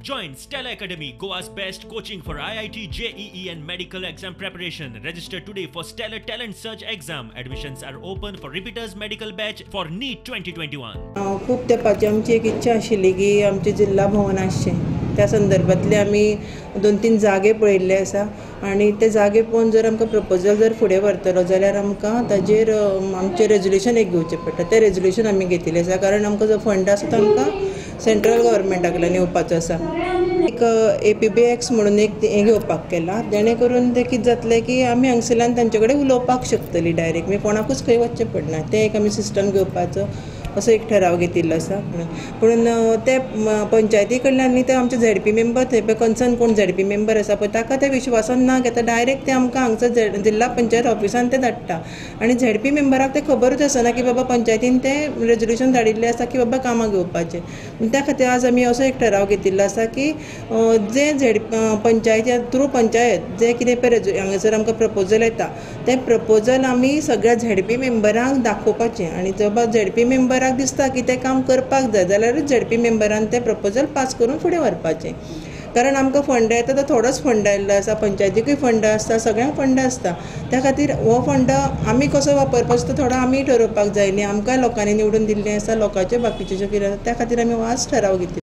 Join Stellar Academy, Goa's best coaching for IIT, JEE and medical exam preparation. Register today for Stellar Talent Search exam. Admissions are open for repeaters medical batch for NEET 2021. खूब तेंपाची आमची एक इच्छा आशिल्ली की आमचें जिल्हा भवन आसचें. त्या संदर्भांतले आमी 2-3 जागे पळयल्ले आसा आनी ते जागे पळोवन जर आमकां प्रपोजल जर फुडें व्हरतलो जाल्यार आमकां ताजेर आमचें रेजोल्युशन एक घेवचें पडटा. तें रेजोल्युशन आमी घेतिल्लें आसा कारण आमकां जो फंड आसा तो आमकां सेंट्रल गव्हर्मेंटा कडल्यान येवपाचो आसा. एक APBX म्हणून एक हें घेवपाक केलां, जेणे करून तें कितें जातलें की आमी हांगसरल्यान तांचे कडेन उलोवपाक शकतलीं डायरेक्ट, मागीर कोणाकूच खंय वचचें पडना. तें एक आमी सिस्टम घेवपाचो असो एक ठराव घेतिल्लो आसा. पूण ते पंचायती कडल्यान न्ही ते आमचे झेडपी मेंबर थंय पळय कन्सर्न कोण झेडपी मेंबर आसा पळय ताका ते विश्वासान ना घेता डायरेक्ट ते आमकां हांगसर जिल्हा पंचायत ऑफिसान ते धाडटा आनी झेडपी मेंबराक ते खबरूच आसना की बाबा पंचायतीन तें रेजोल्युशन धाडिल्लें आसा की बाबा कामां घेवपाचें. त्या खातीर आज आमी असो एक ठराव घेतिल्लो आसा की जे पंचायती थ्रू पंचायत जे कितें पळय हांगासर आमकां प्रपोजल येता तें प्रपोजल आमी सगळ्या झेडपी मेंबरांक दाखोवपाचें आनी बाबा झेडपी मेंबराक दिसता की तें काम करपाक जाय जाल्यारूच झेडपी मेंबरान तें प्रपोजल पास करून फुडें व्हरपाचें. कारण आमकां फंड येता तो थोडोच फंड आयिल्लो आसा, पंचायतीकूय फंड आसता, सगळ्यांक फंड आसता. त्या खातीर हो फंड आमी कसो वापरपाचो तो थोडो आमी ठरोवपाक जाय न्ही. आमकां लोकांनी निवडून दिल्लें आसा, लोकांचे बाकीचें जें कितें आसा त्या खातीर आमी आज ठराव घेतिल्लो.